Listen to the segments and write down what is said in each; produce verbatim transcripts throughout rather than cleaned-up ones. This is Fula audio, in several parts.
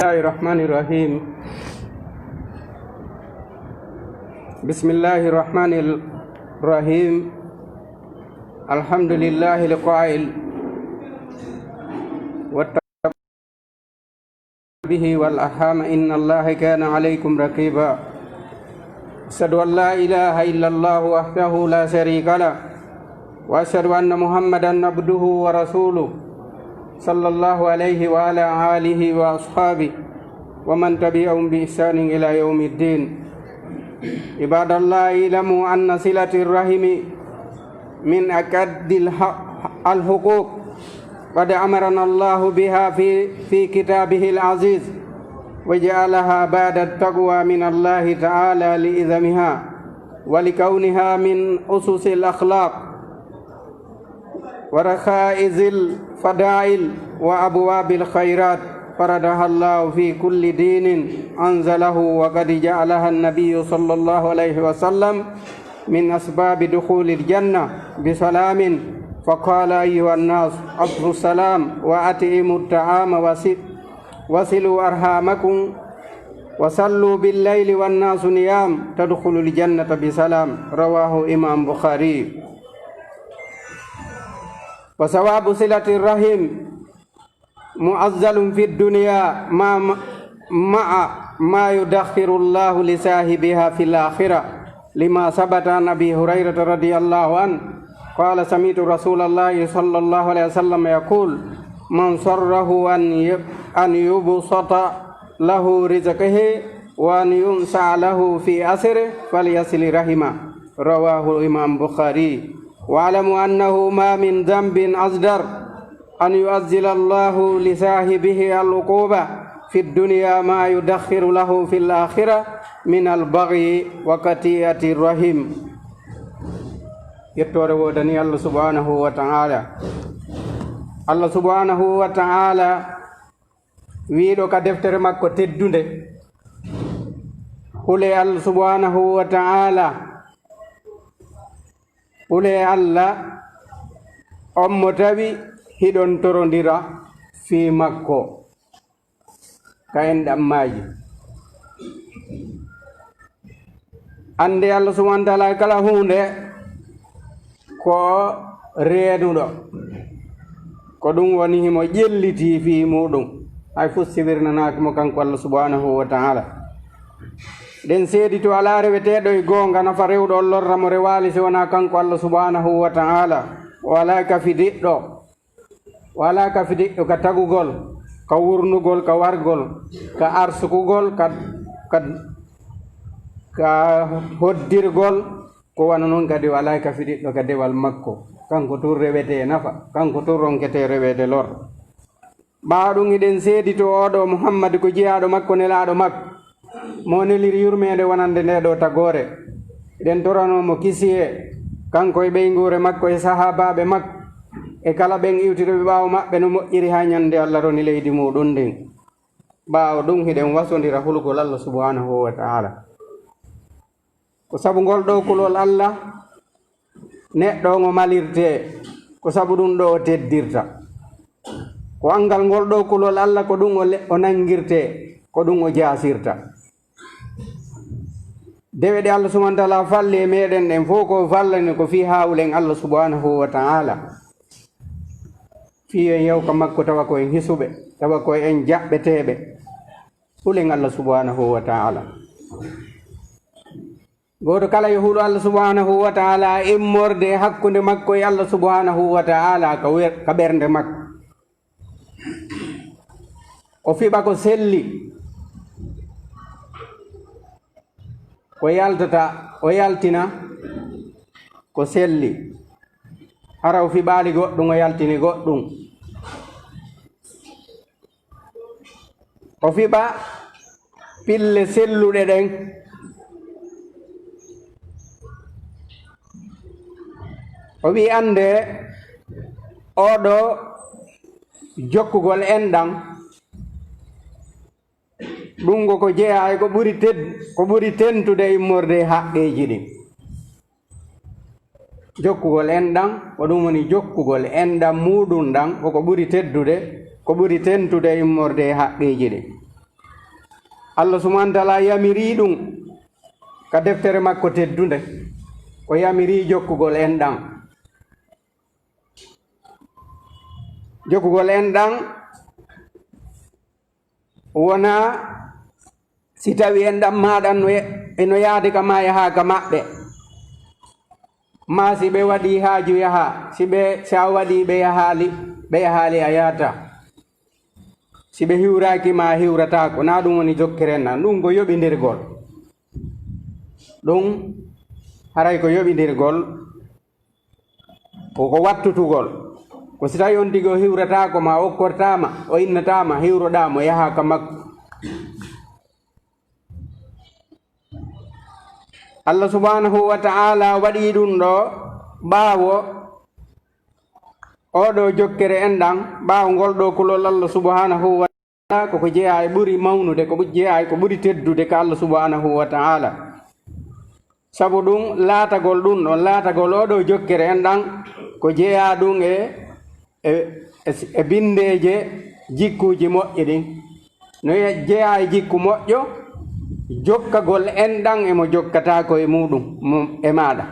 الله الرحمن الرحيم. بسم الله الرحمن الرحيم. الحمد لله القائل: "واتقوا به والأرحام إن الله كان عليكم رقيبا". أشهد أن لا إله إلا الله وحده لا شريك له، وأشهد أن محمدا عبده ورسوله، صلى الله عليه وعلى آله وأصحابه ومن تبعهم بإحسان إلى يوم الدين. عباد الله، اعلموا أن صلة الرحم من أكد الح-، الحقوق، قد أمرنا الله بها في، في كتابه العزيز، وجعلها بعد التقوى من الله تعالى لعظمها ولكونها من أسس الأخلاق وركائز الفضائل وأبواب الخيرات، فرضها الله في كل دين أنزله، وقد جعلها النبي صلى الله عليه وسلم من أسباب دخول الجنة بسلام، فقال: "أيها الناس، أفشوا السلام وأطعموا الطعام وص-، وصلوا أرحامكم وصلوا بالليل والناس نيام تدخلوا الجنة بسلام". رواه إمام بخاري. وثواب صلة الرحم معجل في الدنيا مع، مع ما يدخر الله لصاحبها في الآخرة، لما ثبت عن أبي هريرة رضي الله عنه قال: سمعت رسول الله صلى الله عليه وسلم يقول: من سره أن ي-، أن يبسط له رزقه وأن ينسأ له في أثره فليصل رحمه. رواه الإمام البخاري. واعلموا أنه ما من ذنب أجدر أن يعجل الله لصاحبه العقوبة في الدنيا ما يدخر له في الآخرة من البغي وقطيعة الرحم. Yettoore woodani Allah subhanahu wa ta'ala. Allah subhanahu wa ta'ala wiiɗo ka deftere makko teddunde: "Hulee Allah subhanahu wa ta'ala, hulee Allah, on mo tawi hiɗon torondira fii makko ka enɗam maaji." Annde Allah subhanahu wa ta'ala e kala huunde ko reenuɗo, ko ɗum woni himo ƴellitii fii muuɗum, hay fus siwirnanaaki mo kanko Allah subhanahu wa ta'ala. Ɗen seedi to alaa reweteeɗo e goonga nafa rewɗo on lorra mo rewaali si wonaa kanko Allah subhanahu wa ta'ala. O alaa ka fidiɗɗo. O alaa ka fidiɗɗo ka tagugol, ka wurnugol, ka wargol, ka arsukugol, ka, ka, ka hoddirgol. Ko wano non kadi o alaa ka fidiɗɗo ka dewal makko. Kanko tun rewetee nafa, kanko tun ronketee reweede lor. Ɓaawo ɗum, hiɗen seedi to oo ɗoo Muhammad ko jiyaaɗo makko, nelaaɗo makko, mo neliri yurmeende wonande ndee ɗoo tagoore. Hiɗen toranoo mo kisiyee, kanko e ɓeynguure makko e sahaabaaɓe makko, e kala ɓen iwtuɓe ɓaawo maɓɓe no moƴƴiri haa ñande Allah roni leydi muuɗum ndin. Ɓaawo ɗum, hiɗen wasondira hulugol Allah subhanahu wa ta'ala. Ko sabu ngol ɗoo kulol Allah, neɗɗo on o malirtee, ko sabu ɗum ɗoo o teddirta. Ko anngal ngol ɗoo kulol Allah, ko ɗum o le-, o nanngirtee, ko ɗum o jaasirta. Dewe ɗe Allah subhanahu wa ta'ala falli e meɗen ɗen fof, ko fallani ko fii haa hulen Allah subhanahu wa ta'ala. Fii en yaw ka makko tawa ko en hisuɓe, tawa ko en jaɓɓeteeɓe. Hulen Allah subhanahu wa ta'ala. Gooto kala yo hulu Allah subhanahu wa ta'ala immorde hakkunde makko e Allah subhanahu wa ta'ala ka wer-, ka ɓernde makko. O fiɓa ko selli, ko yaltata, o yaltina ko selli. Hara o fiɓaali goɗɗum, o yaltini goɗɗum. O fiɓa pille selluɗe ɗen. O wi'i, "Annde oo ɗoo jokkugol enɗam, ɗum ko ko jeyaa e ko ɓuri ted-, ko ɓuri tentude immorde e haqqeeji ɗin." Jokkugol enɗam, ko ɗum woni jokkugol enɗam muuɗum ɗam, ko ko ɓuri teddude, ko ɓuri tentude immorde e haqqeeji ɗin. Allah subhanahu wa ta'ala yamiri ɗum ka deftere makko teddunde, o yamiri jokkugol enɗan. Jokkugol enɗan wonaa si tawi enɗan maaɗan no ye-, eno yaade ka maa yahaa ka maɓɓe, maa si ɓe waɗii haaju yahaa, si ɓe, si a waɗii ɓe yahaali, ɓe yahaali a yahataa. Si ɓe hiwraaki ma, a hiwrataako. Naa ɗum woni jokkere enɗan. Ɗum ko yoɓindirgol. Ɗum haray ko yoɓindirgol, ko, ko wattutugol. Ko si tawi on tigi o hiwrataako ma, o okkortaa ma, o innataa ma, hiwroɗaa mo, yahaa ka makko. Allah subhanahu wa ta'ala waɗi ɗum ɗo ɓaawo oo ɗoo jokkere enɗan, ɓaawo ngol ɗoo kulol Allah subhanahu wa ta'ala, ko ko jeyaa e ɓuri mawnude, ko ɓuri jeyaa e ko ɓuri teddude ka Allah subhanahu wa ta'ala. Sabu ɗum laatagol ɗum ɗon, laatagol oo ɗoo jokkere enɗan, ko jeyaa ɗum e, e, e, e binndeeje jikkuuji moƴƴi ɗin. No ye-, jeyaa e jikku moƴƴo, jokkagol enɗan e mo jokkataako e muuɗum, mo, e maaɗa.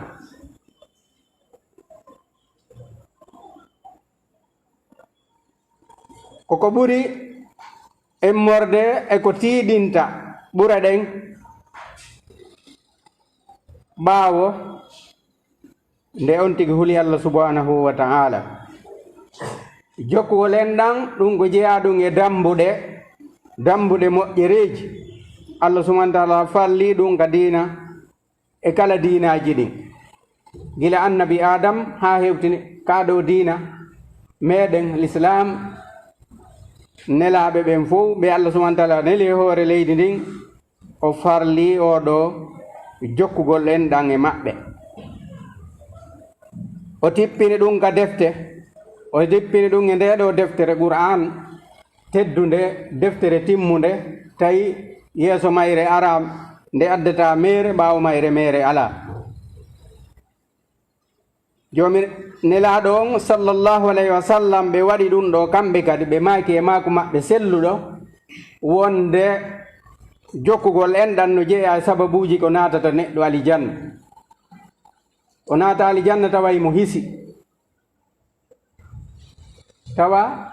Ko ko ɓuri immorde e ko tiiɗinta ɓura ɗen ɓaawo nde on tigi huli Allah subhanahu wa ta'ala. Jokkugol enɗan, ɗum ko jeyaa ɗum e dambuɗe, dambuɗe moƴƴereeji. Allah subhanahu wa ta'ala farli ɗum ka diina e kala diinaaji ɗin, gila annabi Adam haa hewtini kaa ɗoo diina meɗen Lislaam. Nelaaɓe ɓen fow ɓe Allah subhanahu wa ta'ala neli e hoore leydi ndin, o farli oo ɗoo jokkugol enɗan e maɓɓe. O tippini ɗum ka defte, o tippini ɗum e ndee ɗoo deftere Qur'aan teddunde, deftere timmunde, tawi yeeso mayre araa, nde addataa meere, ɓaawo mayre meere alaa. Joomi Nelaaɗo on, sallallahu alayhi wa sallam, ɓe waɗi ɗum ɗoo, kamɓe kadi ɓe maaki e maaku maɓɓe selluɗo, wonde jokkugol enɗan no jeyaa e sababuuji ko naatata neɗɗo alijanna. O naata alijanna tawa himo hisi. Tawa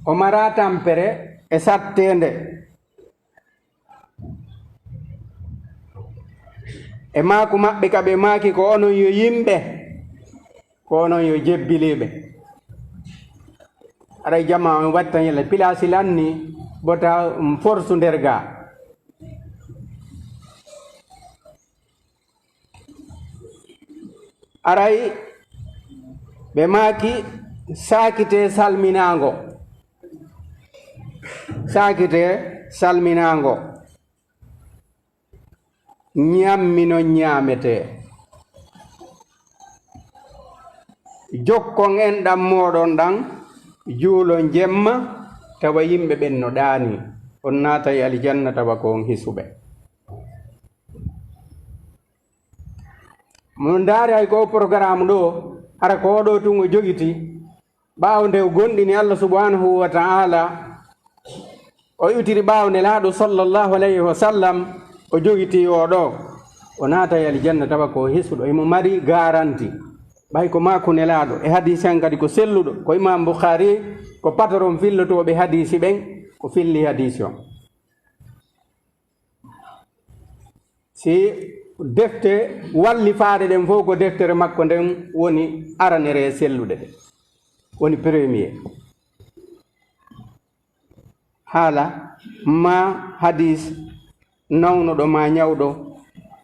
o maraa tampere e satteende. E maaku maɓɓe ka ɓe maaki, ko onon yo yimɓe, ko onon yo jebbiliiɓe. Aray jamaa on watta ñande pilaasi lanni, bota, um, forsu nder gaa. Aray ɓe maaki, saakitee salminaango. Saakitee salminaango. Ñammi non ñaametee. Jokkon enɗan mooɗon ɗan, juulon jemma, tawa yimɓe ɓen no ɗaanii. On naatay alijanna tawa ko on hisuɓe. Mo ndaari hay ko o programme ɗoo, hara ko oo ɗoo tun o jogiti, ɓaawo nde o gomɗini Allah subhanahu wa ta'ala, o iwtiri ɓaawo Nelaaɗo sallallahu alayhi wa sallam, o jogiti oo ɗoo, o naatay aljanna tawa ko hisuɗo, himo mari garanti. Ɓay ko maaku Nelaaɗo, e hadiisi an kadi ko selluɗo, ko Imam Bukhari, ko patron fillotooɓe hadiisi ɓen, ko filli hadiisi on. Si defte wallifaare ɗen fof, ko deftere makko nden woni aranere e selluɗe ɗe, woni premier. Haala ma hadis nawnuɗo ma ñawɗo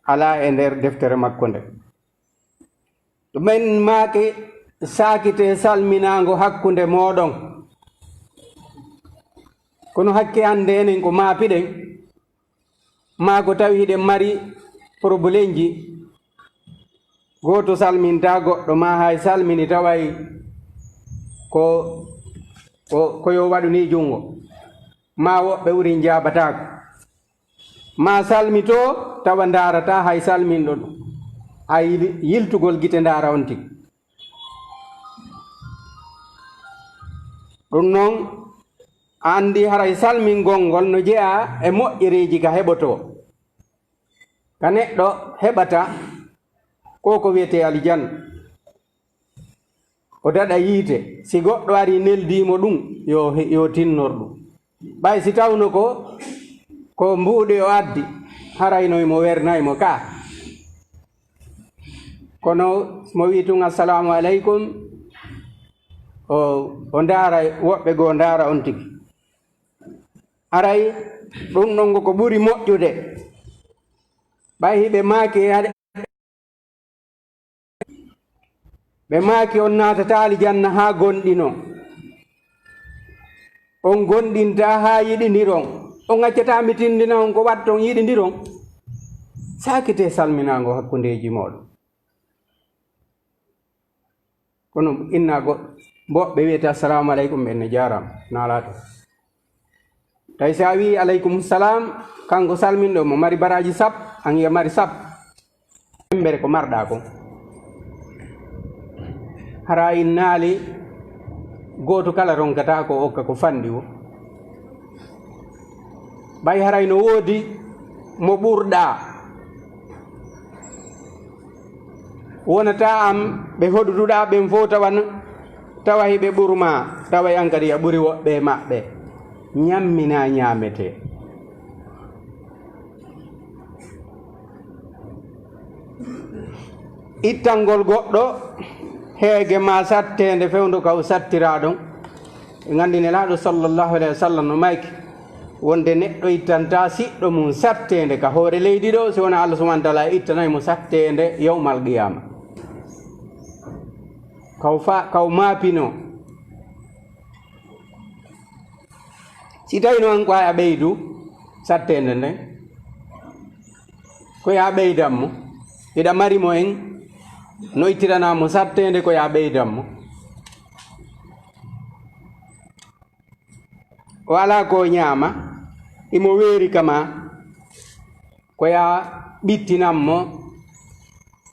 alaa e nder deftere makko nden. Ɗumen maaki saakite salminaango hakkunde mooɗon. Kono hakke hannde enen ko maapiɗen, maa ko tawi hiɗen mari problemji, gooto salminta goɗɗo, maa hay salmini taway ko, ko, ko yo waɗu ni junngo, maa woɓɓe uri njaabataako. Maa salmitoo tawa ndaarataa hay salminɗo ɗum, hay yiltugol gite ndaara on tigi. Ɗum noon, A anndi haray salmingol ngol no jeyaa e moƴƴereeji ka heɓotoo, ka neɗɗo heɓata ko ko wiyetee aljanna. O daɗa yiite. Si goɗɗo ari neldii mo ɗum, yo he-, yo tinnor ɗum. Ɓay si tawno ko, ko mbuuɗi o addi, haray no mo wernay mo ka. Kono mo wii tun, "Assalaamu aleykum," o, o ndaara woɓɓe goo ndaara on tigi. Haray ɗum ɗon ko ɓuri moƴƴude. Ɓay hiɓe maaki e hade Ɓe maaki, "On naatataa aljanna haa gonɗinoo. On gonɗintaa haa yiɗindiron. On accataa mi tinndina on ko watton yiɗindiron." Saakitee salminaango hakkundeeji mooɗon. Kono innaa goɗɗo, mbo ɓe wiyete, "Assalaamu aleykum," ɓen ne jaaraama, naalaato. Tawi si a wii, "Aleykum salaam," kanko salminɗo mo mari baraaji sappo, an ya mari sappo. Embere ko marɗaa kon. Hara innaali, gooto kala ronkataa ko okka ko fanɗi o. Ɓay haray no woodi mo ɓurɗaa. Wonataa an ɓe hoɗuduɗaa ɓen fow tawan, tawa hiɓe ɓuru maa, tawa an kadi a ɓuri woɓɓe e maɓɓe. Ñamminaa ñaametee. Ittangol goɗɗo heege maa satteende fewndo ka o sattiraa ɗon. En anndi Nelaaɗo sallallahu alayhi wa sallam no mayki wonde neɗɗo ittantaa siɗɗo mum satteende ka hoore leydi ɗo, si wonaa Allah subhanahu wa taala ittanay mo satteende yawmal qiyaama. Kaw fa-, kaw maapinoo. Si tawii noon ko a ɓeydu satteende nden, ko yo a ɓeydan mo. Hiɗa mari mo en, no ittiranaa mo satteende, ko yo a ɓeydan mo. O alaa ko ñaama, imo weeri kama, ko yo a ɓittinan mo,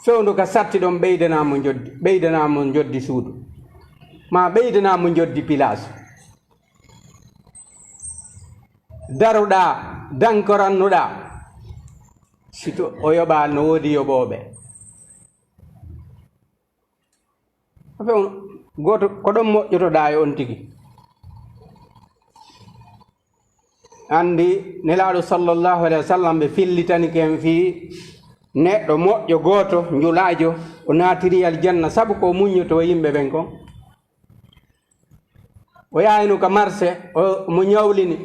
fewndo ka satti ɗon, ɓeydanaa mo njoddi, ɓeydanaa mo njoddi suudu, maa ɓeydanaa mo njoddi pilaas. Daroɗaa, dankorannoɗaa, si to o yoɓaa, no woodi yoɓooɓe. Afe on, gooto ko ɗon moƴƴotoɗaa e on tigi. Anndi Nelaaɗo sallallahu alayhi wa sallam, ɓe fillitanike en fii neɗɗo moƴƴo gooto, njulaajo, o naatiri aljanna sabu ko o muññotoo yimɓe ɓen kon. O yaayno ka marse, o, mo ñawlini,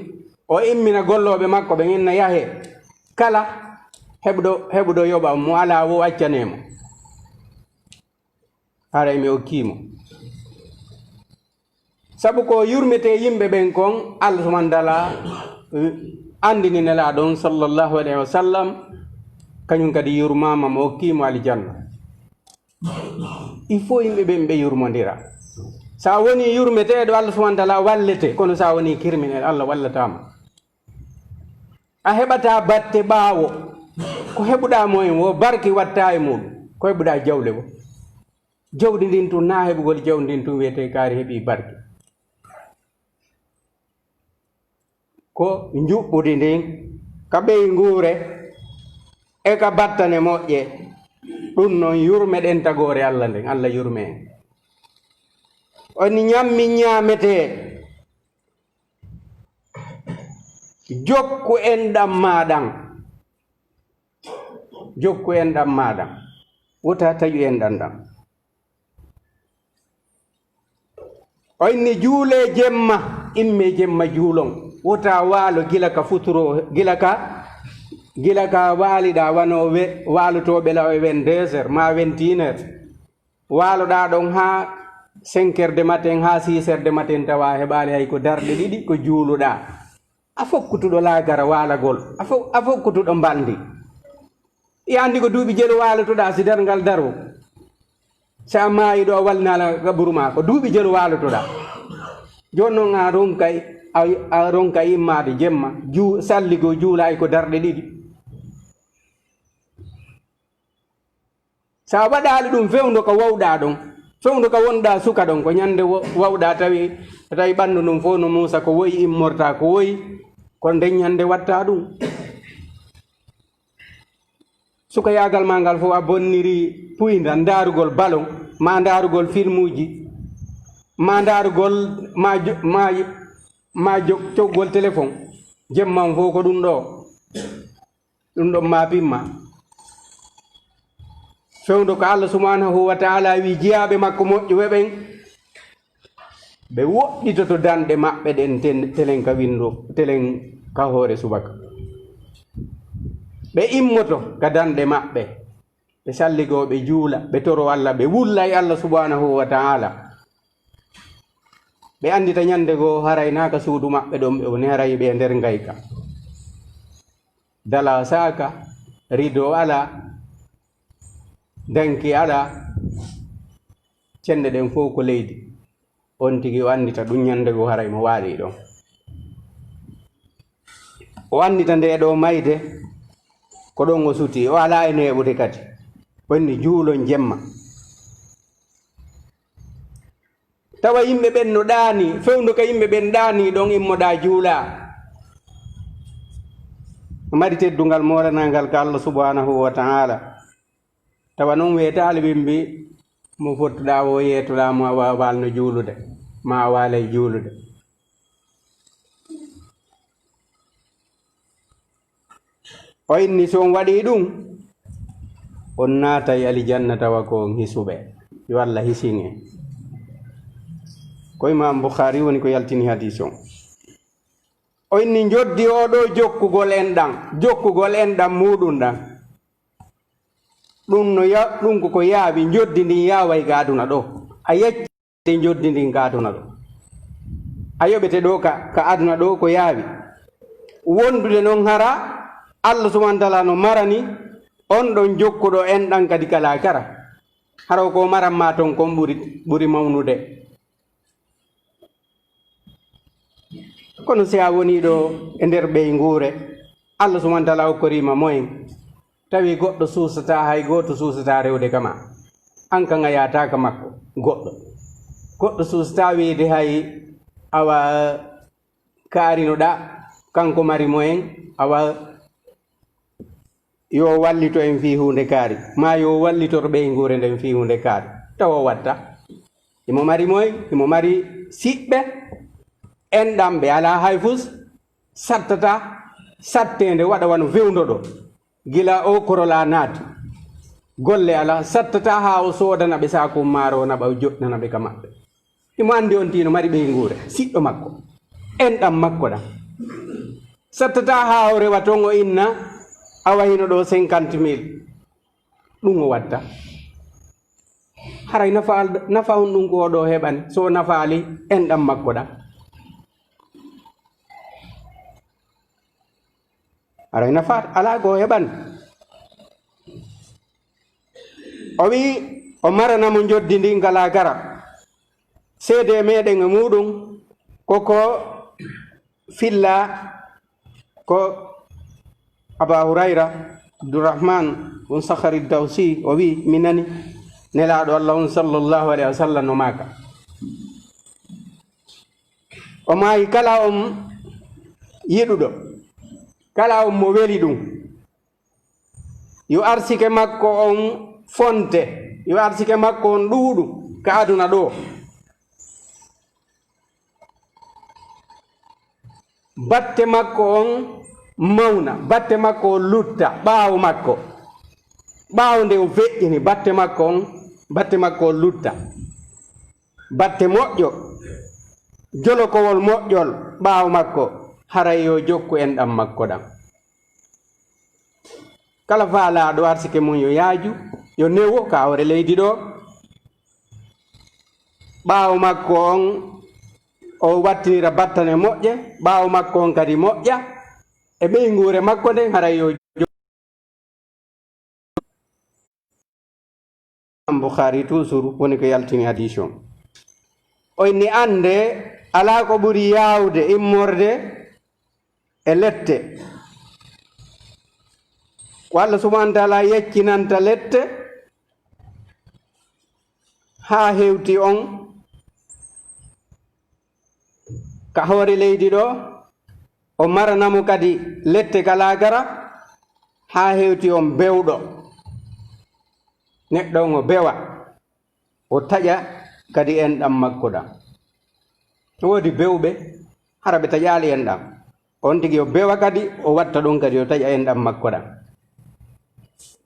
o immina gollooɓe makko ɓen, inna yahee. Kala heɓuɗo, heɓuɗo yoɓa mo, alaa wo accanee mo. Haray mi okkii mo. Sabu ko yurmetee yimɓe ɓen kon, Allah subhanahu wa taala, eh, anndini Nelaaɗo on sallallahu alayhi wa sallam, kañum kadi yurmaama, mo okkii mo aljanna. Il faut yimɓe ɓen ɓe yurmondira. Sa woni yurmeteeɗo, Allah subhanahu wa taala wallete, kono sa woni kirminel, Allah wallataama. A heɓataa batte ɓaawo. Ko heɓuɗaa moyen wo, barki watta e muɗum. Ko heɓuɗaa jawle wo. Jawdi ndin tun, na heɓugol jawdi ndin tun wiyetee kaari heɓii barki. Ko njuɓɓudi ndin ka ɓeynguure e ka battane moƴƴe. Ɗum non, yurme ɗen tagoore Allah nden, Allah yurme en. On ñammi ñaametee, jokku enɗam maa ɗan. Jokku enɗam maa ɗan. Wota taƴu enɗam ɗan. O inni, juulee jemma, immee jemma juulon. Wota waalo gila ka futuro, gila ka, gila ka waaliɗaa, wano we-, waalotooɓe law e vingt-deux heures, maa vingt et une heures. Waaloɗaa ɗon haa cinq heures de matin, haa six heures de matin, tawa heɓaali hay ko darɗe ɗiɗi, ko juuluɗaa. A fokkutuɗo laakara waalagol, a fo-, a fokkutuɗo mbalndi. I anndi ko duuɓi jelu waalotoɗaa si darngal daro. Si a maayi ɗo, a wallinaa la qaburu maa, ko duuɓi jelu waalotoɗaa. Jooni non a ronkay, a, a ronkay immaade jemma, juu-, salligoo juulaay ko darɗe ɗiɗi. Sa waɗaali ɗum fewndo ko wowɗaa ɗon, Fewndo ka wonɗaa suka ɗon, ko ñande wo-, wawɗaa tawi, tawi ɓanndu ndun fof no muusa, ko woyi immorta, ko woyi, ko nden ñande watta ɗum. Sukayaagal maa ngal fof a bonniri puynda, ndaarugol balon, ma ndaarugol filmuuji, ma ndaarugol, ma jo-, ma, ma jo-, cogol téléphone. Jemma on fof ko ɗum ɗo. Ɗum ɗon ma pimma. Fewndo ko Allah subhanahu wa ta'ala wi jiyaaɓe makko moƴƴuɓe ɓen, ɓe woɗɗitoto danɗe maɓɓe ɗen ten-, telen ka winndo, telen ka hoore subaka. Ɓe immoto ka danɗe maɓɓe, ɓe salligoo, ɓe juula, ɓe toro Allah, ɓe wulla e Allah subhanahu wa ta'ala. Ɓe anndita ñande goo haray naa ka suudu maɓɓe ɗon ɓe woni, haray ɓe nder ngayka. Dala saaka, rido alaa, danki alaa, cennde ɗen fof ko leydi. On tigi o anndita ɗum ñande goo haray mo waaɗi ɗon. O anndita nde ɗo mayde, ko ɗon o suti, o alaa e neeɓude kadi. O inni juulon jemma. Tawa yimɓe ɓen no ɗaani, fewndo ka yimɓe ɓen ɗaani ɗon immoɗaa juulaa. Mari teddungal moolanangal ka Allah subhanahu wa ta'ala. Tawa non weetaali ɓe mbi mo fottuɗaa wo yeetoɗaa mo a waawal no juulude, ma a waalay juulude. O inni, so on waɗii ɗum, on naatay alijanna tawa ko on hisuɓe. Yo Allah hisin en. Ko Imam Bukhari woni ko yaltini hadis on. O inni, njoddi o ɗo jokkugol enɗan, jokkugol enɗan muɗum ɗan. Ɗum no ya-, ɗum ko ko yaawi, njoddi ndin yaaway ka aduna ɗo. A yecci njoddi ndin ka aduna ɗo. A yoɓete ɗo ka, ka aduna ɗo ko yaawi. Wondude non hara Allah subhanahu wa ta'ala no marani on ɗon jokkuɗo enɗan kadi ka laakara. Hara ko maran ma ton kon ɓuri, ɓuri mawnude. Kono si a wonii ɗo e nder ɓeynguure, Allah subhanahu wa ta'ala okkorima moyen, tawi goɗɗo suusataa, hay gooto suusataa rewde kama, an kan a yaataaka makko, goɗɗo. Goɗɗo suusataa wiide hay awa kaarinoɗaa, kanko mari moyen, awa yo wallito en fii huunde kaari, maa yo wallitor ɓeynguure nden fii huunde kaari. Tawa o watta. Himo mari moyen, himo mari siɓɓe, enɗan ɓe alaa hay fus, sattata, satteende waɗa wano fewndo ɗo. Gila o korola naati, golle alaa, sattata haa o soodana ɓe saaku maaro, o naɓa o joɗɗana ɓe ka maɓɓe. Himo anndi on tigi no mari ɓeynguure, siɗɗo makko, enɗan makko ɗan. Sattata haa o rewa ton o inna, awa hino ɗo cinquante mille. Ɗum o watta. Haray nafa, nafa on ɗum ko o ɗo heɓani, so o nafaali enɗan makko ɗan. Haray nafa alaa ko o heɓani. O wi'i, o marana mo njoddi ndin ka laakara. Seede meɗen e muɗum ko ko filla ko Aba Hurayra, Abdurrahman bun Sakhari Dawsi, o wi'i, mi nani Nelaaɗo Allah on sallallahu alayhi wa sallam no maaka. O maayi, kala on yiɗuɗo, kala on mo weli ɗum, yo arsike makko on fonte, yo arsike makko on ɗuuɗu ka aduna ɗo. Batte makko on mawna, batte makko on lutta ɓaawo makko. Ɓaawo nde o feƴƴini, batte makko on, batte makko on lutta. Batte moƴƴo, jolokowol moƴƴol ɓaawo makko, haray yo jokku enɗan makko ɗan. Kala faalaaɗo arsike mum yo yaaju, yo newo ka hoore leydi ɗo. Ɓaawo makko on, o wattinira battane moƴƴe, ɓaawo makko on kadi moƴƴa, e ɓeynguure makko nden, haray yo jo-, Bukhari toujours woni ko yaltini hadis on. O inni, annde alaa ko ɓuri yaawde immorde e lette. Ko Allah subhanahu wa ta'ala yeccinanta lette, haa hewti on ka hoore leydi ɗo, o marana mo kadi lette ka laakara, haa hewti on bewɗo. Neɗɗo on o bewa, o taƴa kadi enɗam makko ɗam. No woodi bewɓe, hara ɓe taƴaali enɗam. On tigi o bewa kadi, o watta ɗon kadi, o taƴa enɗam makko ɗam.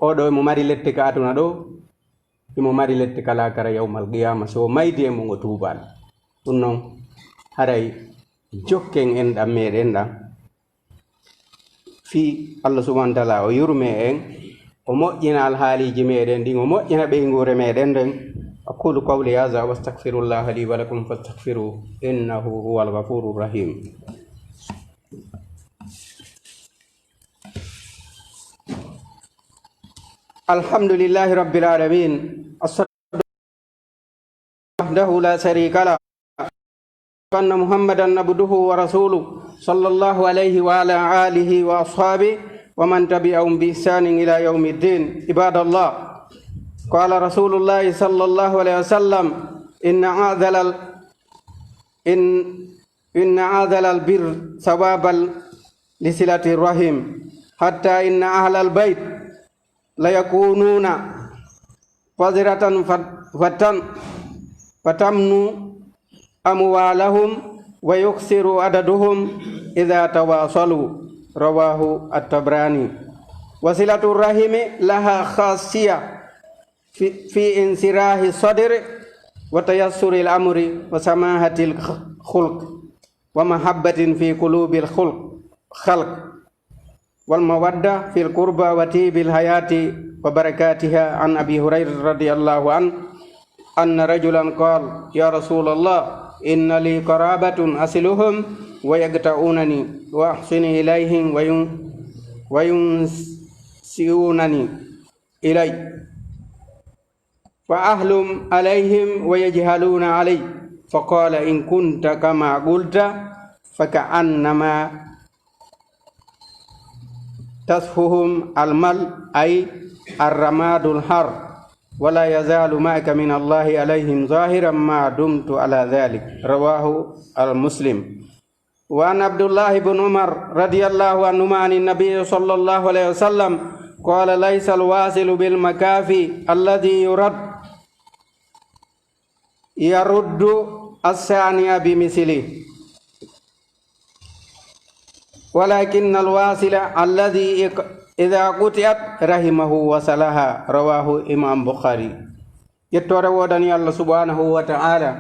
Oo ɗo emo mari lette ka aduna ɗo, emo mari lette ka laakara yawmal qiyaama, so o maydii e mum o tuubaali. Ɗum noon, haray jokken enɗam meeɗen ɗam, fii Allah subhaanahu wa ta'aalaa o yurmee en, o moƴƴina alhaaliiji meeɗen ɗin, o moƴƴina ɓeynguure meeɗen nden. أقول قولي هذا وأستغفر الله لي ولكم فاستغفروه إنه هو الغفور الرحيم. الحمد لله رب العالمين. الصلاة وحده لا شريك له. أن محمدا عبده ورسوله صلى الله عليه وعلى آله وأصحابه ومن تبعهم بإحسان إلى يوم الدين. عباد الله، قال رسول الله صلى الله عليه وسلم: إن أعظم ال-، إن، إن أعظم البر ثوابا لصلة الرحم، حتى إن أهل البيت ليكونون فزرة فت-، فتن-، فتمن أموالهم ويكثر عددهم إذا تواصلوا. رواه الطبراني. وصلة الرحم لها خاصية في، في انشراح الصدر وتيسر الأمر وسماحة الخلق ومحبة في قلوب الخلق، خلق، والمودة في القربى وطيب الحياة وبركاتها. عن أبي هريرة رضي الله عنه أن رجلا قال: يا رسول الله، إن لي قرابة أصلهم ويقطعونني وأحسن إليهم وين-، وينسئونني إلي، فأحلم عليهم ويجهلون علي. فقال: إن كنت كما قلت فكأنما تسفهم المل، أي الرماد الحار، ولا يزال معك من الله عليهم ظاهرا ما دمت على ذلك. رواه المسلم. وعن عبد الله بن عمر رضي الله عنهما عن النبي صلى الله عليه وسلم قال: ليس الواصل بالمكافي الذي يرد، يرد الثاني بمثله، ولكن الواصل الذي إذا قطعت رحمه وصلها. رواه إمام بخاري. Yettoore woodani Allah subhaanahu wa ta'ala.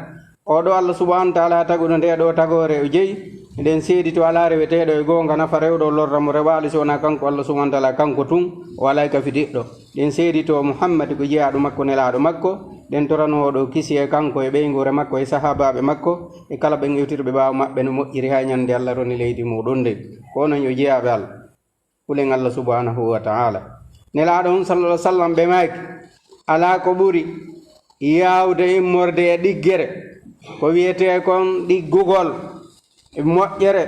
Oo ɗoo Allah subhaanahu wa ta'ala taguɗo ndee ɗoo tagoore o jeyi. Eɗen seedi to alaa reweteeɗo e goonga nafa rewɗo lorra mo rewaali so wonaa kanko Allah subhaanahu wa ta'ala kanko tun, o alaa e kafidiɗɗo. Ɗen seedi to Muhammad ko jeyaaɗo makko, nelaaɗo makko. Ɗen toranoo ɗoo kisi e kanko e ɓeynguure makko e sahaabaaɓe makko e kala ɓen iwtirɓe ɓaawo maɓɓe no moƴƴiri haa ñande Allah roni leydi muuɗum nden. Ko onon yo jeyaaɓe Allah. Hulen Allah subhaanahu wa ta'ala. Nelaaɗo on sallallahu alaihi wasallam ɓe maaki, alaa ko ɓuri yaawde immorde e ɗiggere, ko wiyetee kon ɗiggugol e moƴƴere,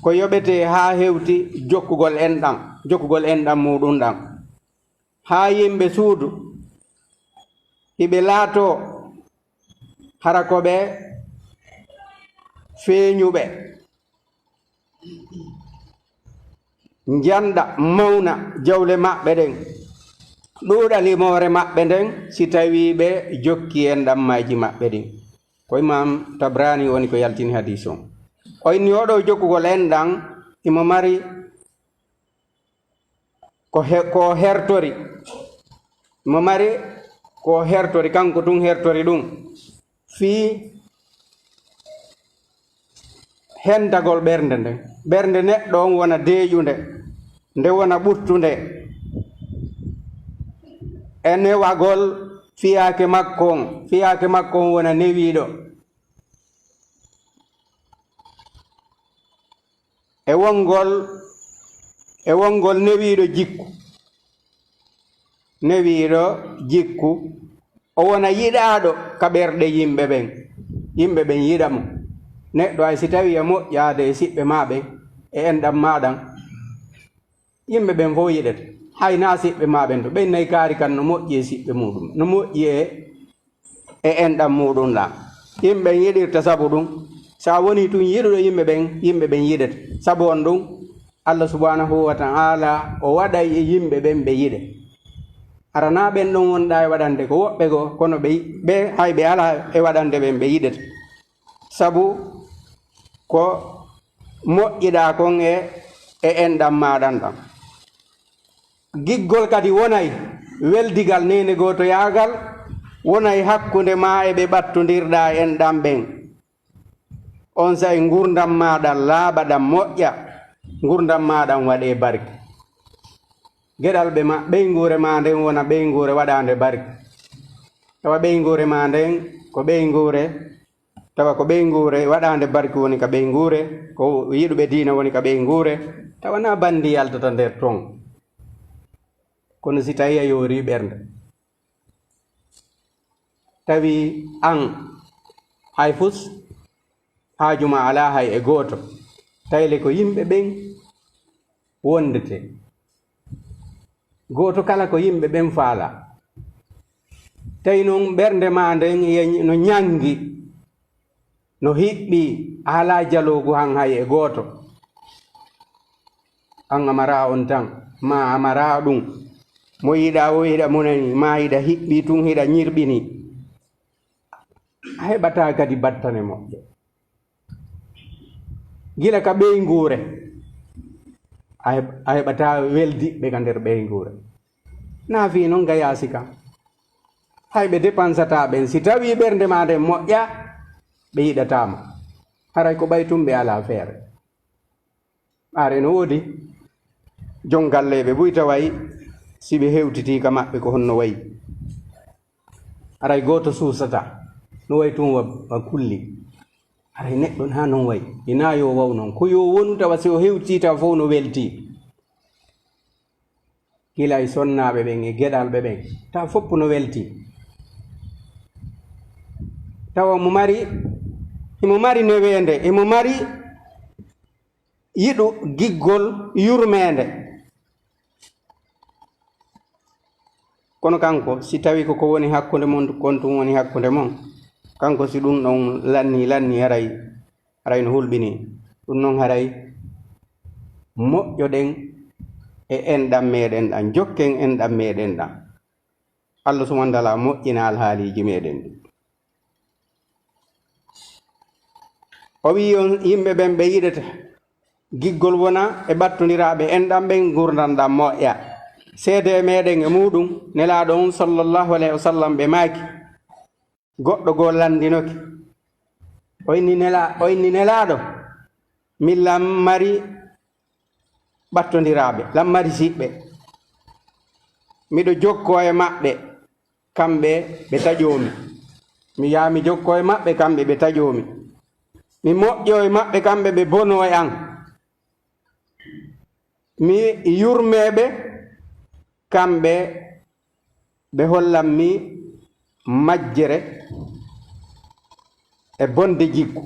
ko yoɓetee haa hewti jokkugol enɗam, jokkugol enɗam muuɗum ɗam. Haa yimɓe suudu, hiɓe laatoo hara ko ɓe feeñuɓe, njanɗa mawna jawle maɓɓe ɗen, ɗuuɗa limoore maɓɓe nden, si tawii ɓe jokki enɗammaaji maɓɓe ɗin. Ko Imaam Tabraani woni ko yaltini hadiis on. O inni oo ɗoo jokkugol enɗam, himo mari ko he-, ko hertori. Mo mari ko hertori, kanko tun hertori ɗum. Fii hentagol ɓernde nden. Ɓernde neɗɗo on wona deeƴunde, nde wona ɓuttunde e newagol fiyaake makko on. Fiyaake makko on wona newiiɗo. E wongol, e wongol newiiɗo jikku. Newiiɗo jikku, o wona yiɗaaɗo ka ɓerɗe yimɓe ɓen. Yimɓe ɓen yiɗa mo. Neɗɗo hay si tawii a moƴƴaade e siɓɓe maa ɓen, e enɗam maa ɗan, yimɓe ɓen fof yiɗete. Hay naa siɓɓe maa ɓen to, ɓen nay kaari kan no moƴƴi e siɓɓe muuɗum, no moƴƴi e e enɗam muɗum ɗam. Yimɓe ɓen yiɗirta sabu ɗum. So a wonii tun yiɗuɗo yimɓe ɓen, yimɓe ɓen yiɗete. Sabu on ɗum, Allah subhanahu wa ta'ala o waɗay e yimɓe ɓen ɓe yiɗe. Aranaa ɓen ɗon wonɗaa e waɗande ko woɓɓe goo, kono ɓe, ɓe hay ɓe alaa e waɗande ɓen ɓe yiɗete. Sabu ko moƴƴiɗaa kon e, e enɗam maaɗan ɗam. Giggol kadi wonay weldigal, neene gootoyaagal wonay hakkunde maa e ɓe ɓattondirɗaa e enɗam ɓen. On saa'i ngurndan maaɗan laaɓa, ɗan moƴƴa, ngurndan maaɗan waɗee barke. Geɗalɓe maa, ɓeynguure maa nden wona ɓeynguure waɗaande barke. Tawa ɓeynguure maa nden ko ɓeynguure, tawa ko ɓeynguure waɗaande barke woni ka ɓeynguure, ko yiɗuɓe diina woni ka ɓeynguure, tawa naa banndi yaltata nder ton. Kono si tawii a yoorii ɓernde, tawi an hay fus haaju maa alaa hay e gooto, tawi le ko yimɓe ɓen wondete. Gooto kala ko yimɓe ɓen faalaa. Tawi non ɓernde maa nden ye-, no ñanngi, no hiɓɓii, a alaa jaloogu han hay e gooto. An a maraa on tan, maa a maraa ɗum. Mo yiɗaa o hiɗa munani, maa hiɗa hiɓɓii tun, hiɗa ñirɓini. A heɓataa kadi battane moƴƴe. Gila ka ɓeynguure, a heɓ-, a heɓataa weldiɓɓe ka nder ɓeynguure. Naa fii non ka yaasi kan. Hay ɓe depansataa ɓen, si tawii ɓernde maa nden moƴƴaa, ɓe yiɗataa ma. Haray ko ɓay tun ɓe alaa feere. Ɓaare no woodi jon galleeɓe buy taway si ɓe hewtitii ka maɓɓe ko honno wayi. Haray gooto suusataa. No wayi tun wa, wa kulli. Haray neɗɗo naa non wayi. Hinaa yo waw non. Ko yo wonu tawa si o hewtii tawa fow no weltii. Gila e sonnaaɓe ɓen e geɗalɓe ɓen. Tawa fow no weltii. Tawa mo mari, himo mari neweende, himo mari yiɗu giggol yurmeende. Kono kanko, si tawii ko ko woni hakkunde mon, kon tun woni hakkunde mon. Kanko, si ɗum ɗon lannii, lannii, haray, haray no hulɓinii. Ɗum non haray moƴƴoɗen e enɗam meɗen ɗam, jokken enɗam meɗen ɗam. Allah subhanahu wa ta'ala moƴƴina alhaaliiji meɗen ɗin. O wi'i on yimɓe ɓen ɓe yiɗete giggol wona e ɓattondiraaɓe enɗam ɓen, ngurndan ɗan moƴƴa. Seede e meɗen e muɗum, Nelaaɗo on sallallahu alayhi wa sallam ɓe maaki, goɗɗo goo lanndinoki. O inni Nela-, o inni Nelaaɗo, min lan mari ɓattondiraaɓe, lan mari siɓɓe. Miɗo jokkoo e maɓɓe, kamɓe ɓe taƴoomi. Mi yaha mi jokkoo e maɓɓe, kamɓe ɓe taƴoomi. Mi moƴƴoo e maɓɓe, kamɓe ɓe bonoo e an. Mi yurmee ɓe, kamɓe ɓe hollan mi majjere e bonde jikku.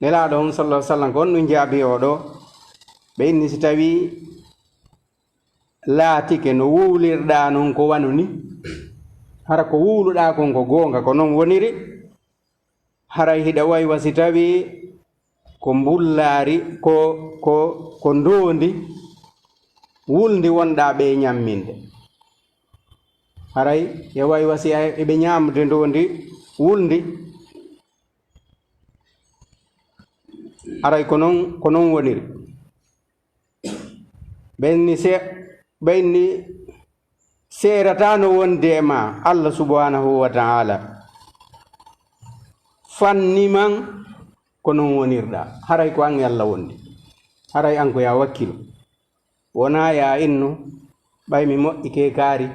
Nelaaɗo on sallallahu alaihi wasallam ko on ɗum jaabi oo ɗoo. Ɓe inni si tawii laatike no wuwlirɗaa non ko wano ni, hara ko wuwluɗaa kon ko goonga, ko non woniri, haray hiɗa waywa si tawii ko mbullaari, ko, ko, ko ndoondi wulndi wonɗaa ɓe ñamminde. Haray hiɗa waywa si a, eɓe ñaamde ndoondi wulndi, haray ko non, ko non woniri. Ɓe inni se-, ɓe inni seerata no wondi e ma Allah subhanahu wa ta'ala. Fanni man ko non wonirɗa. Haray ko an e Allah wondi. Haray an ko ya wakkilu. Wona ya innu, ɓay mi moƴƴike kaari.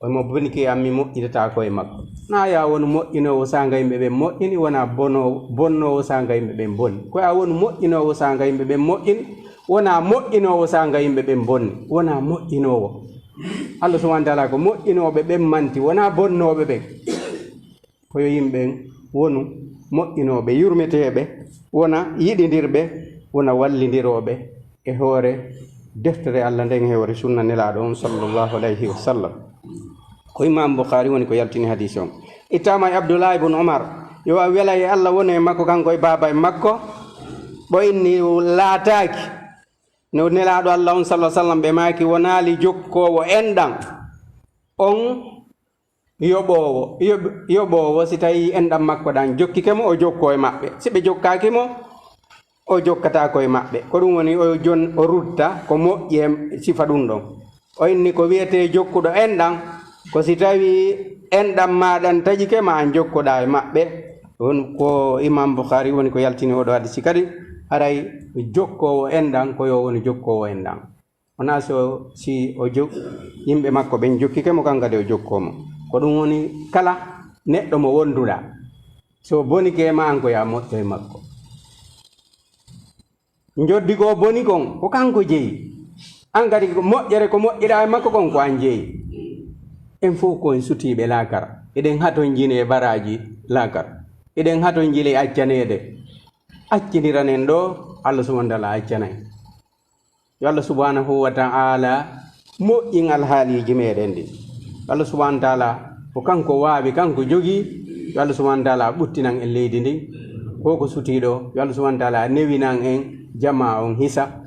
O mo bonike am, mi moƴƴitataako e makko. Na ya wonu moƴƴinoowo saanga yimɓe ɓen moƴƴini, wona bono-, bonnoowo saanga yimɓe ɓen bonni. Ko ya wonu moƴƴinoowo saanga yimɓe ɓen moƴƴini, wona moƴƴinoowo saanga yimɓe ɓen bonni. Wona moƴƴinoowo. Allah subhanahu wa ta'ala ko moƴƴinooɓe ɓen manti, wona bonnooɓe ɓen. Ko yo yimɓe ɓen wonu moƴƴinooɓe, yurmeteeɓe, wona yiɗindirɓe, wona wallindirooɓe e hoore deftere Allah nden, e hoore sunna Nelaaɗo on sallallahu alayhi wa sallam. Ko Imam Bukhari woni ko yaltini hadis on. Ittama e Abdullah ibn Umar, yo a wela e Allah woni e makko, kanko e baaba e makko, ɓo inni laataaki. No Nelaaɗo Allah on, sallallahu alaihi wasallam, ɓe maaki, wonaali jokkoowo enɗan on yoɓoowo, yoɓ-, yoɓoowo, si tawi enɗan makko ɗan jokkike mo, o jokkoo e maɓɓe. Si ɓe jokkaaki mo, o jokkataa ko e maɓɓe. Ko ɗum woni o jon-, o rutta ko moƴƴi e sifa ɗum ɗon. O inni ko wiyetee jokkuɗo enɗan, ko si tawi enɗan maa ɗan taƴike ma an jokkoɗaa e maɓɓe. On ko Imam Bukhari woni ko yaltini oɗo hadisi kadi, haray jokkoowo enɗan ko yo woni jokkoowo enɗan. Wonaa so, si o jo-, yimɓe makko ɓen jokkike mo, kan kadi o jokkoo mo. Ko ɗum woni kala neɗɗo mo wonduɗaa. So bonike e ma, an ko yaa moƴƴo e makko. Njoddi ko boni kon, ko kanko jeyi. An kadi ko moƴƴere ko moƴƴiɗaa e makko kon, ko an jeyi. En fof ko en sutiiɓe laakara. Eɗen hatonjini e baraaji laakara. Eɗen hatonjini e accaneede. Accindiranen ɗo, Allah subhanahu wa taala accanay. Yo Allah subhanahu wa ta'ala moƴƴin alhaaliiji meɗen ɗin. Yo Allah subhanahu wa ta'ala, ko kanko waawi, kanko jogii. Yo Allah subhanahu wa ta'ala ɓuttinan en leydi ndin. Ko ko sutiiɗo, yo Allah subhanahu wa ta'ala newinan en jamaa on hisa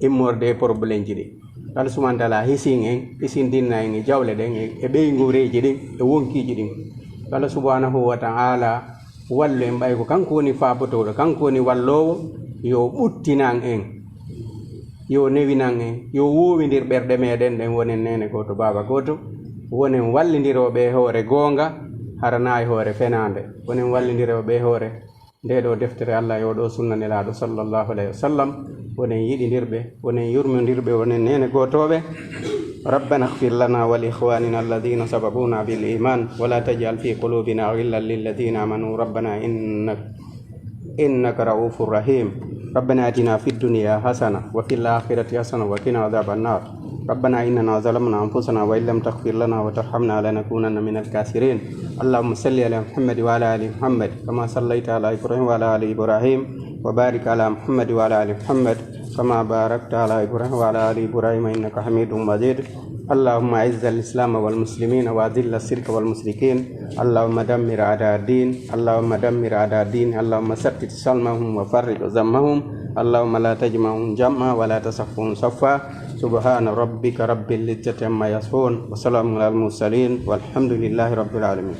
immorde e probleemji ɗin. Yo Allah subhanahu wa ta'ala hisin en, hisindinna en e jawle ɗen, e, e ɓeynguureeji ɗin, e wonkiiji ɗin. Yo Allah subhanahu wa ta'ala wallu en, ɓay ko kanko woni faabotooɗo, kanko woni walloowo, yo ɓuttinan en, yo newinan en, yo woowindir ɓerɗe meɗen ɗen, wonen neene gooto, baaba gooto, wonen wallindirooɓe e hoore goonga, hara naa e hoore fenaande, wonen wallindirooɓe e hoore nde ɗo deftere Allah e o ɗo sunna Nelaaɗo sallallahu alayhi wa sallam, wonen yiɗindirɓe, wonen yurmindirɓe, wonen neene gootooɓe. ربنا اغفر لنا ولإخواننا الذين سبقونا بالإيمان ولا تجعل في قلوبنا غلا للذين آمنوا ربنا إنك، إنك رؤوف رحيم. ربنا آتنا في الدنيا حسنة وفي الآخرة حسنة وقنا عذاب النار. ربنا إننا ظلمنا أنفسنا وإن لم تغفر لنا وترحمنا لنكونن من الخاسرين. اللهم صل على محمد وعلى آل محمد كما صليت على إبراهيم وعلى آل إبراهيم وبارك على محمد وعلى آل محمد كما باركت على إبراهيم وعلى آل إبراهيم إنك حميد مجيد. اللهم أعز الإسلام والمسلمين وأذل الشرك والمشركين. اللهم دمر أعداء الدين. اللهم دمر أعداء الدين. اللهم ثبت صلمهم وفرق غمهم. اللهم لا تجمعهم جمعا ولا تصفهم صفا. سبحان ربك رب العزة عما يصفون وسلام على المرسلين والحمد لله رب العالمين.